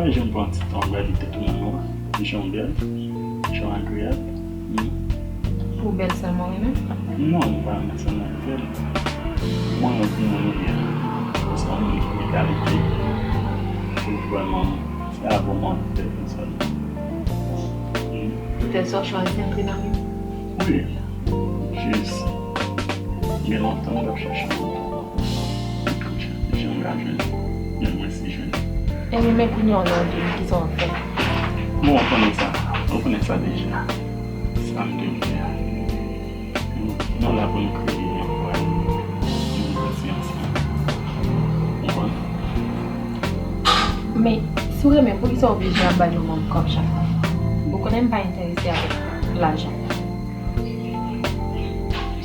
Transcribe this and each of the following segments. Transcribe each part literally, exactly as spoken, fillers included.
Jan m pran ti tan, gade tèt ou nan nwa, jan w bèl, jan w agreyab. Hmm. Pou w bèl sèlman renmen? Non, m pa renmen sèlman bèl. Mwen renmen pou moun ou ye. Pou sa moun ki gen kalite. Pou vrèman, se avè w mwen ap fè konsa. Hmm. Poutèt sa w chwazi antre nan vi m? Wi. Jis, gen lontan m t ap chache w. Jan m ka jwenn ou, men mwen si jwenn ou. Ebyen, men kounye a w nan vi m, kisa w ap fè? Bon, ou konnen sa. Ou konnen sa deja. Sa m te vle a. Nou la pou nou kreye yon vwa, nou soti ansanm. Ou konprann? Men, si w renmen, poukisa w oblije ap bay yon nonm kòb chak fwa? Ou konnen m pa enterese avèk lajan.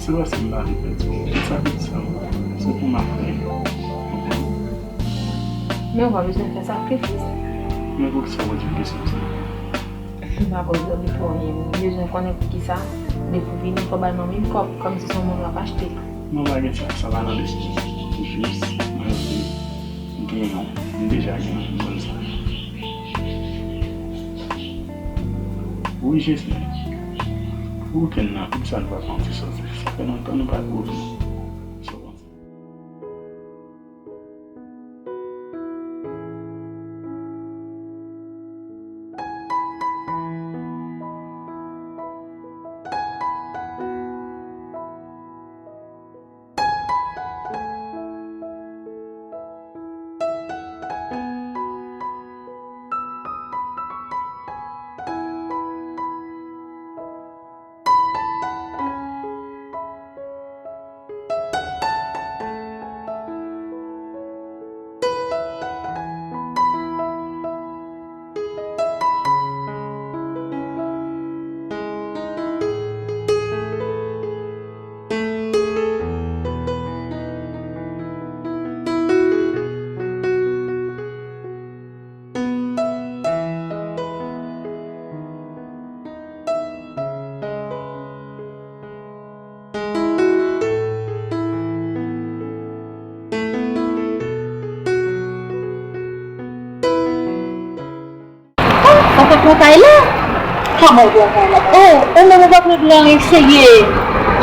Se paske m pa vle pèdi w. E sa ki di sa, se pou m ap fè. Men ou pa bezwen fè sakrifis. Men poukisa w poze m kesyon sa? M pa poze w pou anyen. M bezwen konnen poukisa, depi w vini, fò w bay manmi m kòb, kòmsi se yon moun w ap achte. Non, pa gen sa, sa pa nan desizyon. Jis, mwen vle gen yon, m deja gen yon, m konn sa. Wi, Jessie. Pou kenn nan, poukisa nou pa fè yon ti sòti? Sa fè lontan nou pa t wè nou. Sa fè pran kay la. Kòman w pran kay la? Oh, ou menm ou p ap regle anyen ki serye.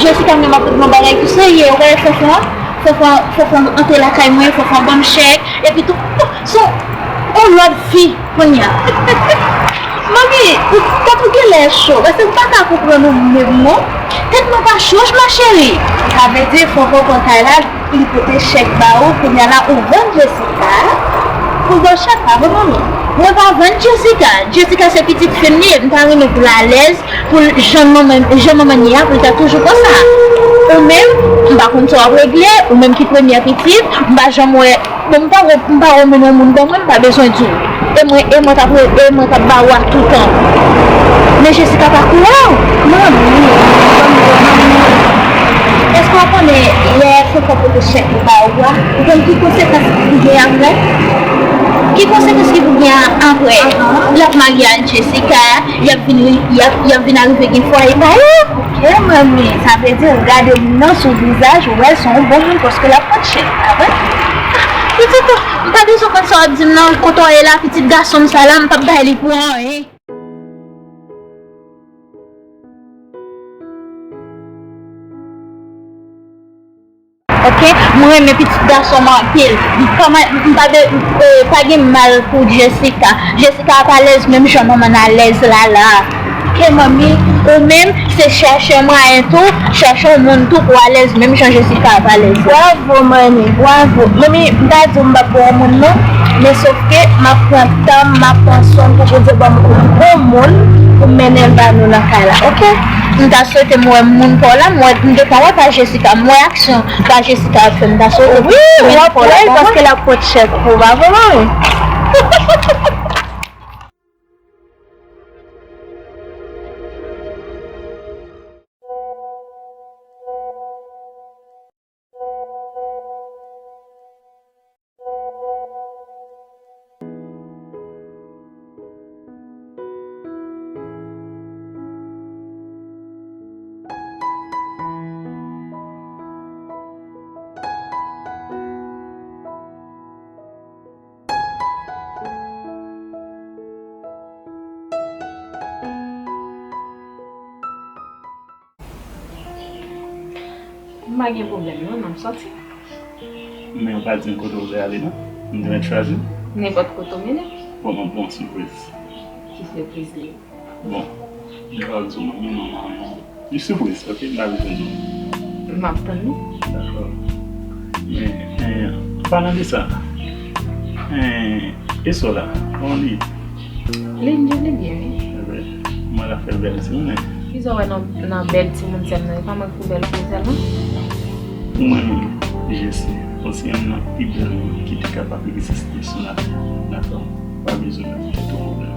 Jessica menm ap regle yon bagay ki serye. Ou wè Fanfan, Fanfan, Fanfan antre lakay mwen, Fanfan ban m chèk. Epi tou, se yon lòt fi kounye a. Manmi, tèt ou genlè cho, paske m pa ka konprann ou menm non. Tèt mwen pa cho, ma chérie. Sa vle di, Fanfan pran kay la, li pote chèk ba ou, kounye a la, ou vann Jessica pou l ba w chèk la, vre manmi? Mwen pa vann Jessica. Jessica se pitit fi m li ye, m ta renmen pou l alèz, pou l jan manman, jan manman n ye a, pou l ta toujou konsa. Ou menm, m pa konn sa w ap regle, ou menm ki premyè pitit, m pa janm wè, bon, m pa wè, m pa wè menm yon moun ban mwen, m pa bezwen di w. E mwen, e mwen k ap, e mwen k ap ba w a toutan. Men Jessica pa kouri w. Manmi, manmi, manmi. Èske w konnen lè Fanfan pote chèk li ba ou a, ou konn ki konsekans ki pou gen apre? Ki konsekans ki pou gen apre? L ap marye ak Jessica, y ap vin, y ap, y ap vin arive gen fwaye pa yo. Ok, manmi, sa vle di, ou gade moun nan sou vizaj, ou wè se yon bon moun paske l ap pran chèk, pa vre? Pitit, m pa bezwen konn sa w ap di m nan, kote w ye la, pitit gason m sa la, m p ap bay li pou anyen. Ok, mwen renmen pitit gason m anpil. M pa ma-, m pa de, eh, pa gen mal pou Jessica. Jessica ap alèz menm jan manman n alèz la la. Ok, manmi, ou menm, se chèche mwayen tou, chèche yon moun tou pou alèz menm jan Jessica ap alèz la. Bravo, manmi, bravo. Manmi, m ta di w m p ap ba w moun non, men sof ke m ap pran tan m, m ap pran swen m pou Bondye ban m yon bon moun pou mennen l ba nou nan kay la, ok? M ta swete m wè moun pa w la, m wè, m gentan wè pa Jessica, m wè aksyon pa Jessica ap fè, m ta swete wi, w ap wè l paske l ap pot chèk pou w, pa vre, manmi? M pa gen pwoblèm non, n ap sòti. Men ou pa di m kote w vle ale non. M te mèt chwazi. Nenpòt kote w mennen. Bon, m ap ba w yon sipriz. Ki sipriz li? Bon, m pa di w non, men manman, manman. Yon sipriz, ok? M pa bezwen di w. M ap tann li. Dakò. Men, eh, an palan de sa, eh, e sò la, kòman li ye? Li, li, li byen, wi. Evre? Mwen la fè l bèl timoun, men. Kisa w wè nan, nan bèl timoun sèlman? E pa mwen ki pou bèl pou sèlman? Pou mwen menm, Jessie, se youn nan pi bèl moun ki te kapab egziste sou latè. Dakò? Pa bezwen mete tèt ou pwoblèm.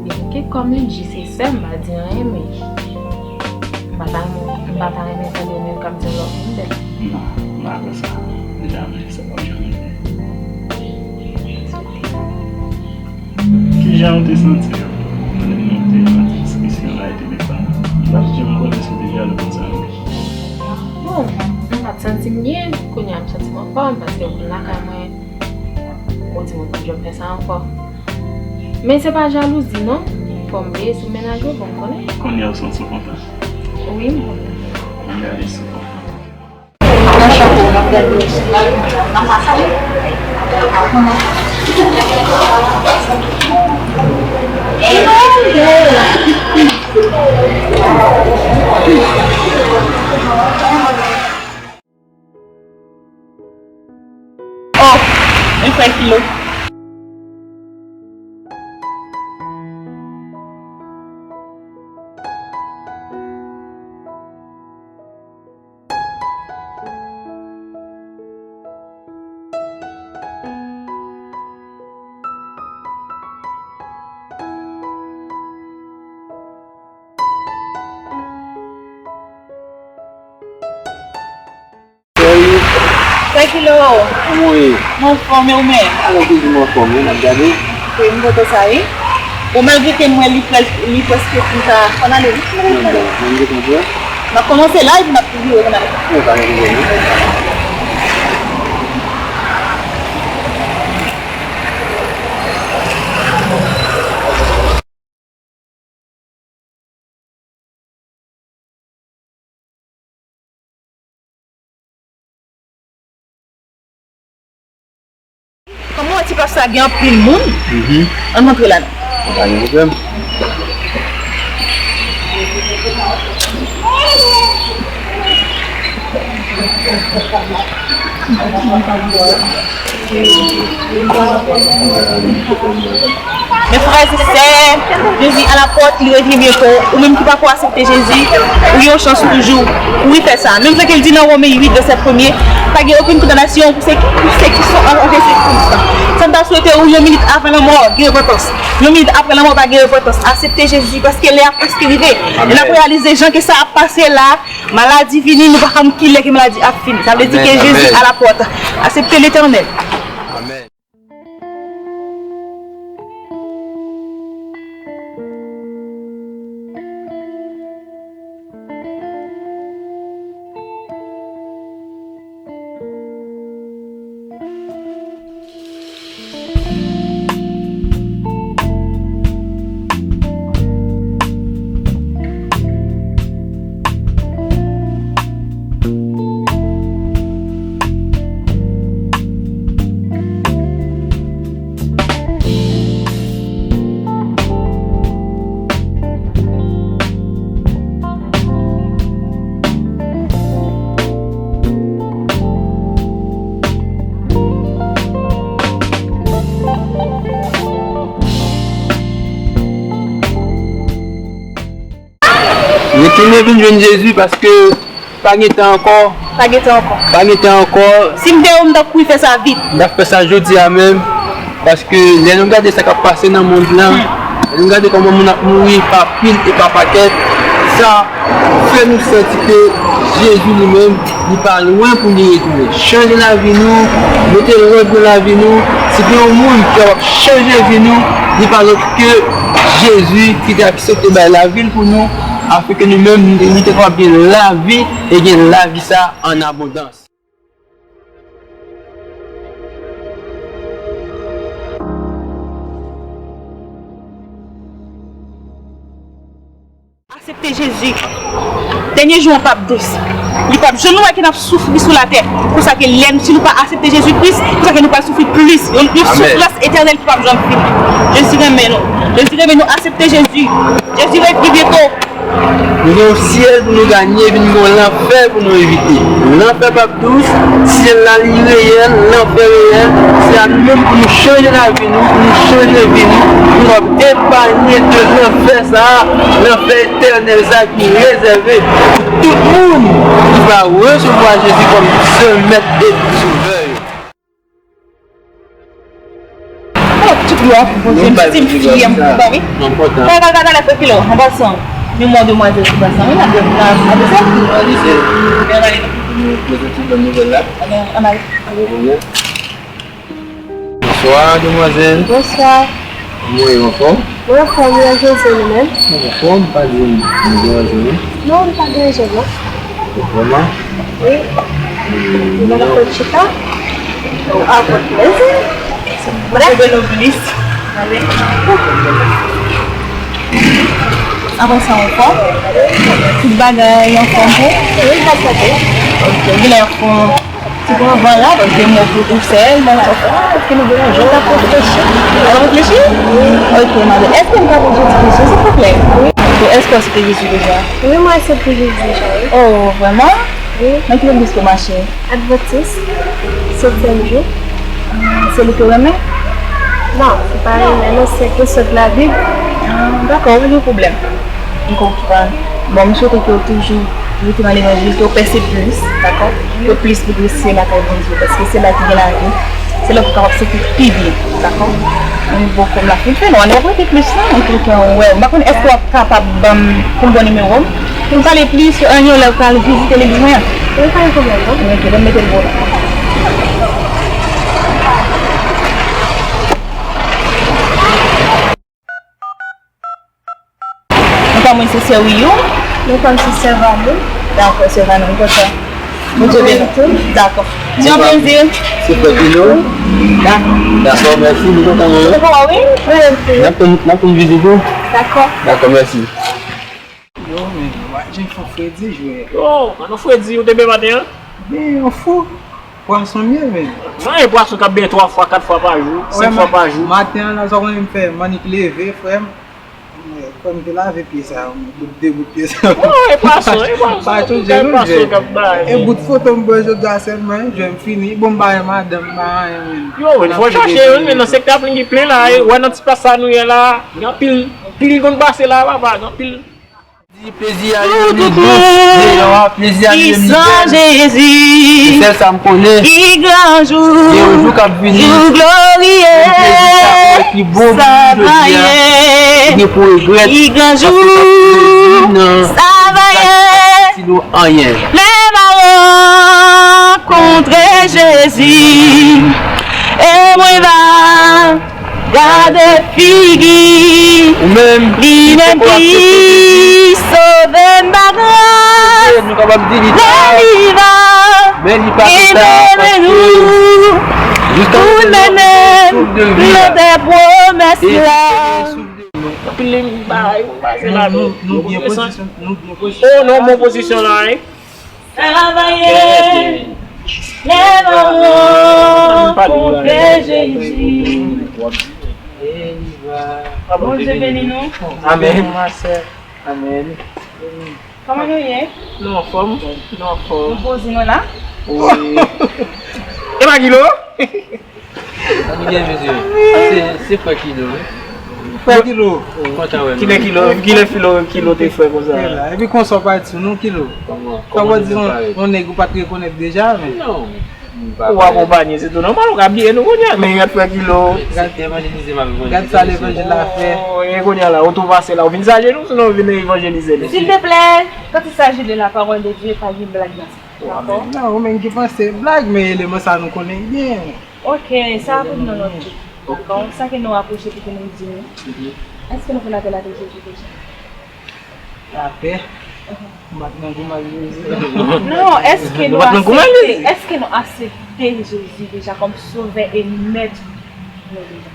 Byen, ok, kòm li di se sè m, m pa di anyen, men m pa ta renmen, m pa ta renmen tande ou menm k ap di w lòt moun bèl. Non, m pa kwè sa. Jamè, sa p ap janm rive. Kijan ou te santi w lè nou te nan diskisyon la e telefòn? M pa t janm konnen si w te jalou konsa, non. Bon, m pa t santi m byen, kounye a m santi m anfòm, paske m vin lakay mwen. Ou di mwen pa t janm fè sa ankò. Men se pa jalouzi non. Fò m veye sou mennaj ou, bon, m konnen. Kounye a ou santi w kontan? Wi, m kontan. Ann gade si w kontan. Oh, men frè Kilo. Frè Kilo. Kòman w ye? Mwen anfòm, e ou menm? Alò, toujou mwen anfòm, wi, n ap gade. Wi, m kontan sa, wi. Bon, malgre ke m wè li prè-, li prèske fin sa, fò n ale, wi. Non, non, non, m kontan. N ap kòmanse la, epi n ap vire, n ale. Wi, pa gen pwoblèm, wi. Kòman w wè ti plas sa gen anpil moun? Mhm. Ann antre ladan. Pa gen pwoblèm. Men frè e sè, Jezi alapòt, li revyen byento. Ou menm ki pako aksepte Jezi, ou gen yon chans toujou pou w fè sa. Menm jan ke l di nan Women uit, vèsè premye, pa gen okenn kondanasyon pou sèk-, pou sèk ki sou an, an Kris. Sa m ta swete ou, yon minit avan lanmò, gen repantans. Yon minit apre lanmò, pa gen repantans. Aksepte Jezi, paske lè a prèske rive. E n ap reyalize jan ke sa ap pase la, maladi vini, nou pa konn ki lè ke maladi ap fini. Sa vle di ke Jezi alapòt. Aksepte Letènèl. Amèn. Retounen vin jwenn Jezi paske pa gen tan ankò. Pa gen tan ankò. Pa gen tan ankò. Si m te ou, m t ap kouri fè sa vit. M t ap fè sa jodi a menm. Paske lè nou gade sa k ap pase nan mond lan, lè nou gade kòman moun ap mouri pa pil e pa pakèt, sa fè nou santi ke Jezi li menm, li pa lwen pou li retounen. Chanje lavi nou, mete lòd nan lavi nou. Si gen yon moun ki kapab chanje vi nou, li pa lòt ke Jezi ki te aksepte bay lavi l pou nou, afin ke nou menm, nou te kapab gen lavi e gen lavi sa an abondans. A Aksepte Jezi. Dènye jou an p ap dous. Li p ap janm, nou wè ke n ap soufri sou latè. Konsa ke lè, si nou pa aksepte Jezi Kris, konsa ke nou pral soufri plis. Yon, yon soufrans etènèl ki p ap janm fini. Jezi renmen nou. Jezi renmen nou. Aksepte Jezi. Jezi revini byento. Nou gen yon syèl pou nou ganye, epi nou gen yon lanfè pou nou evite. Lanfè p ap dous, syèl la li reyèl, lanfè reyèl, se a nou menm pou nou chanje lavi nou, pou nou chanje vi nou, pou nou ap epanye de lanfè sa a, lanfè etènèl sa a ki rezève pou tout moun ki va resevwa Jezi kòm sèl mèt e sovè yo. Oh, tout glwa pou Bondye, m santi m fiè, m kontan, wi. Gade, gade, gade, frè Kilo, anba san. Men mwen demwazèl sou ba san, wi, la, la, la, la, sa. Mwen santi bòn nouvèl la. Ann ale. Bonswa, demwazèl. Bonswa. Kòman w ye, anfòm? Mwen anfòm, wi, ak Jezi, nou menm? Anfòm, pa di m, m deranje w? Non, m pa deranje w, non. Vrèman? Wi. Mwen ap fè chita. Avèk plezi. Mwen ap fè nou plis. Apre sa, anfòm? Tout bagay anfòm pou? Wi, pa sante. Ok, ou genlè fè yon ti pran van la, paske mwen pou ou sèl, mwen la, ah, èske nou vle yon jan ta reflechi? Al reflechi? Wi. Ok, madanm. Èske m ka poze yon ti kesyon, silvouplè? Wi. Ok, èske w aksepte Jezi deja? Wi, mwen aksepte Jezi deja, wi. Oh, vrèman? Wi. Nan ki legliz ke w mache? Advantis, setyèm jou. Ah, se li ke w renmen? Non, se pa renmen, non, se ke sòt Labib. Ah, dakò, pa gen pwoblèm. M konprann. Bon, m swete ke w toujou rete nan levanjil, ke w pèse plis, dakò? Ke w plis pwogrese lakay Bondye, paske se la ki gen lavi. Se la pou w kapab sèvi pi byen, dakò? Yon bon kòm la fin fè, non, ann rete plis la, ann rete ann wè. M pa konn èske w ap kapab ban m pou m ba w nimewo m? Pou m pale plis, yon lè w pral vizite legliz mwen an. Wi, pa gen pwoblèm, non. Ok, ban m mete l pou ou. Non pa mwen se sè Wiyou. Non pa m se sè Vanou. Dakò, sè Vanou, m kontan. Bondye beni w. Dakò. Se yon plezi. Se frè Kilo. Dakò, mèsi, nou kontan wè w. Dakò, wi. N ap tann, n ap tann vizit ou. Dakò. Dakò, mèsi. Yo, men, wa jan fò fredi jwe. Yo, an nou fredi, ou te byen maten an? Byen, yon fou. Pwason byen, men. Jan e pwason k ap byen twa fwa, kat fwa pa jou, senk fwa pa jou. Maten an la, sa w konnen m fè, m annik leve, frè m. Frè m te lave pye sa yo, men, bout de bout pye sa yo. Oh, e pwason, e pwason. Pa chonje nou jwe. E bout foto m pran jodi a sèlman, jwe m fini. Bon, m pa gen madanm, m pa anyen, men. Yo, men, fò chache youn, men, nan sektè a plen ki plen la, e, wè nan ti pas sa nou ye la, gen anpil, anpil konn pase la, papa, gen anpil. Di plezi a li menm li dous, deyò a, plezi a li menm li bèl. Se sèl sa m konnen. Gen yon jou k ap vini, yon plezi sa k ap pi bon pou nou jodi a, ou gen pou regrèt, paske w t ap plezi nan sa k pa itil ou anyen. Gade figi ou menm, li menm ki sove m pa gras, nou kapab di li ta, men li pa gen tan, paske jiskaske nou souf de vi a. Anpil bagay pou pase la, nou, nou byen pozisyon, nou byen pozisyon. Oh, nou bon pozisyon la, wi. Travayè, lève ankò, kontre Jezi. Bondye beni nou. Amèn. Amèn. Kòman nou ye? Nou anfòm. Nou anfòm. Nou poze nou la? Wi. E pa Kilo? Ann gen mesye. Se, se frè Kilo, wi. Frè Kilo. Kontan wè nou. Kilè Kilo, kilè Filo, Kilo te frè konsa? Epi konsa w pati sou nou, Kilo. Kòman, kòman nou parèt? Yon nèg ou pa t rekonèt deja, men. Non. Ou akonpanye, se tou nòmal, ou ka bliye nou kounye a, men gad frè Kilo. Gad, gad sa levanjil la fè. Oh, e kounye a la, ou tou pase la, ou vin salye nou, sinon ou vin evanjelize nou? Silteplè, quand il s'agit de la parole de Dieu, pa gen blag nan sa. Dakò? Non, ou menm ki panse blag, men eleman sa nou konnen byen. Ok, sa pou nou nòte. Dakò? Sa ke nou apwoche pou ke nou di nou. Èske nou fè lapè l avèk Jezi deja? Lapè? M bat nan gou m ak Jezi. Non, èske nou aksepte, èske nou aksepte Jezi deja kòm sovè e mèt nou deja?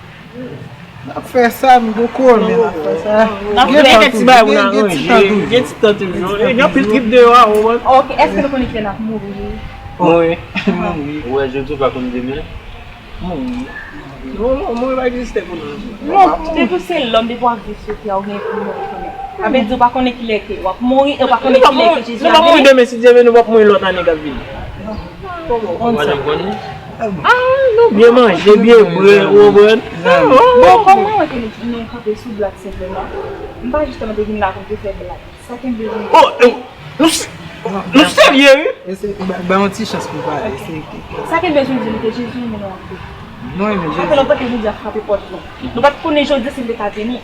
N ap fè sa, m poko, men n ap fè sa. N ap fè kèk ti bagay pou n aranje. Gen ti tan toujou. Gen anpil trip deyò a, ou konprann? Ok, èske nou konnen kilè n ap mouri? Mouri. Mouri. Ou wè, jodi w pa konn demen. Mouri. Non, non, mouri pa egziste pou nou. Non, depi w se lòm, depi w ap viv sou tè a, ou gen pou mouri kanmenm. Sa vle di ou pa konnen kilè ke w ap mouri, e w pa konnen kilè ke Jezi ap vini. Nou pa mouri demen, si Dye vle, nou p ap mouri lòt ane k ap vini. Ou pa janm konnen. Ah, nou byen manje, byen bwè, ou konprann? Bon, kòm mwen wè ke nou, nou kanpe sou blag senpleman, m pa jisteman te vin la pou m te fè blag. Sa ki m bezwen di. Oh, eh, nou se-, nou serye, wi. Ba, ba yon ti chans pou pale. Sa ki m bezwen di nou ke Jezi renmen nou anpil. Nou renmen Jezi. Sa fè lontan ke Jezi ap frape pòt nou. Nou pa t konnen jodi si l te ka vini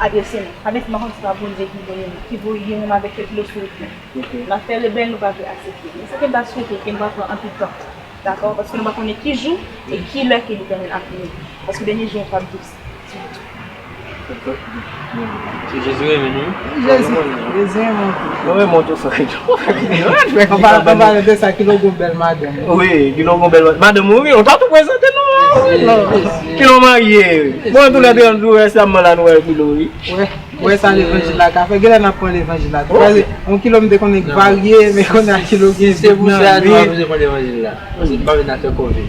adrese nou. Sa vle di, m pa konn si se pa Bondye ki voye nou, ki voye nou avèk kèk lo sou wout nou. N ap fè lebèl, nou pa vle aksepte. Men sa ke m ta swete, ke nou pa pran anpil tan. Dakò? Paske nou pa konnen ki jou e ki lè ke Letènèl ap vini. Paske dènye jou yo p ap dous. Se Jezi renmen nou. Jezi, Jezi renmen nou. Nou renmen w tou, frè. An pa-, an palan de sa, Kilo gon bèl madanm. Wi, Kilo gon bèl madanm. Madanm ou, wi, ou ta tou prezante nou. Kilo marye. Bon, tou lè de nou tou rèsèman la, nou wè Kilo, wi. Wè, wè sa levanjil la ka fè. Genlè n ap pran levanjil la tou. Paske yon Kilo m te konnen k varye, men kounye a Kilo gen vit nan vi. Se pou sa nou pa bezwen pran levanjil la. Paske nou pa vle n ap fè kòve.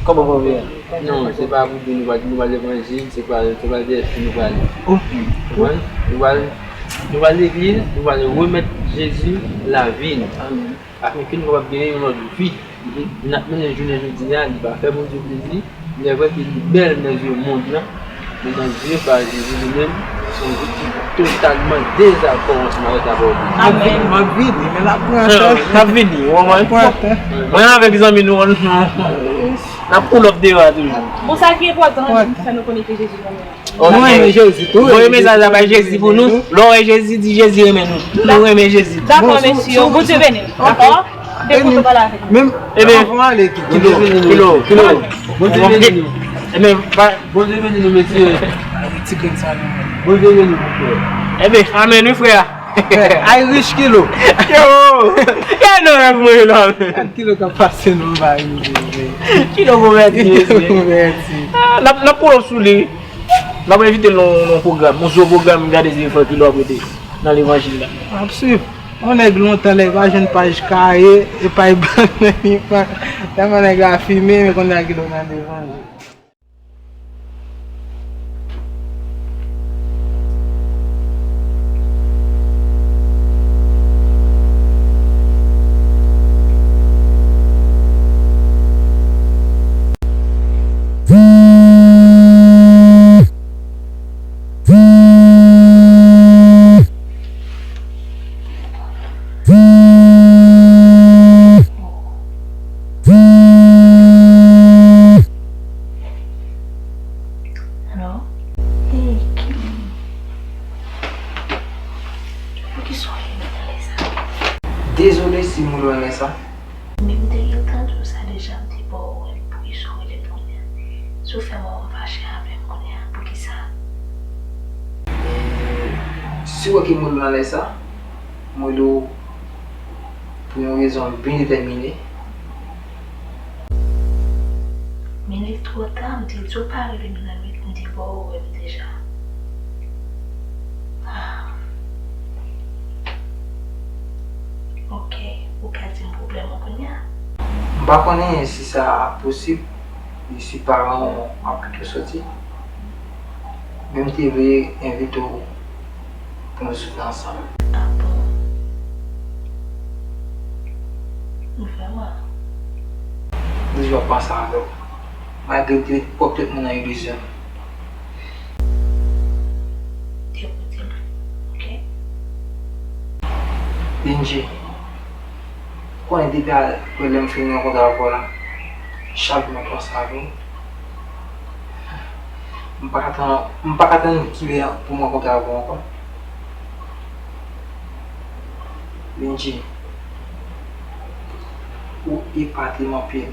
Kòman kòve a? Non, se pa pou di nou pa, nou pa levanjil, se pa, se pa de èspri nou prale. Konprann? Nou pral, nou pral legliz, nou pral remèt Jezi lavi nou. Afenke nou kapab genyen yon lòt vi. N ap mennen jounen jodi a, li pa fè Bondye plezi, lè vre ke li bèl nan zye mond lan, men nan zye pa Jezi li menm, se yon vi ki totalman dezakò ansanm avèk lapawòl de Dye. Amèn. M ap vini, men l ap pran tan. L ap vini, w konprann? L ap pran tan. Mwen avèk zanmi nou, n ap pull up deyò a toujou. Bon, sa ki enpòtan, fè nou konnen ke Jezi renmen nou. Mwen renmen Jezi tou. Voye mesaj la bay Jezi pou nou. Lè w wè Jezi, di Jezi renmen nou. Nou renmen Jezi. Dakò, mesye yo. Bondye beni nou. Dakò? Te kontan pale avèk nou. Menm anvan ale tou. Kilo, Kilo, Kilo. Bondye beni nou. Ebyen, pa- Bondye beni nou, mesye. Ti grenn sa nou. Bondye beni nou, frè. Ebyen, amèn, wi, frè. Irish Kilo. Yo! Gade nan rèv mwen la. Gad Kilo k ap pase nou ba rive. Kilo konvèti, mesye. Kilo konvèti. Ah, n ap, n ap pull up sou li. N ap envite l nan yon pwogram, yon zo pwogram, gade si frè Kilo ap rete nan levanjil la. M ap swiv. Yon nèg lontan, lè pa jwenn paj Kaye, e paj Bannann, li pa, tèlman nèg la fimen, men kounye a Kilo nan levanjil. Alo? Hey, Kilo. Poukisa w rele m nan lè sa? Dezole si m rele w nan lè sa. Men m te gentan di w sa deja, m te ba w wè m, poukisa w rele m kounye a? Si w fè manman m fache avè m kounye a, poukisa? E, si w wè ke m rele w nan lè sa, m rele w pou yon rezon byen detèmine. Men li twò ta, m te di w pa rele m nan nwit, m te ba w wè m deja. Ah. Ok, ou ka di m pwoblèm ou kounye a? M pa konnen si sa ap posib, e si paran w ap kite w soti. Men m te vle envite w pou nou soupe ansanm. Ah bon? Vrèman? M toujou ap panse avè w, malgre m te met pwòp tèt mwen nan ilizyon. Depoze m, ok? Benji, ou konnen depi a, lè m fin rankontre avè w la, chak jou m ap panse avè w. M pa ka tann, m pa ka tann kilè pou m rankontre avè w ankò. Benji, ou epate m anpil.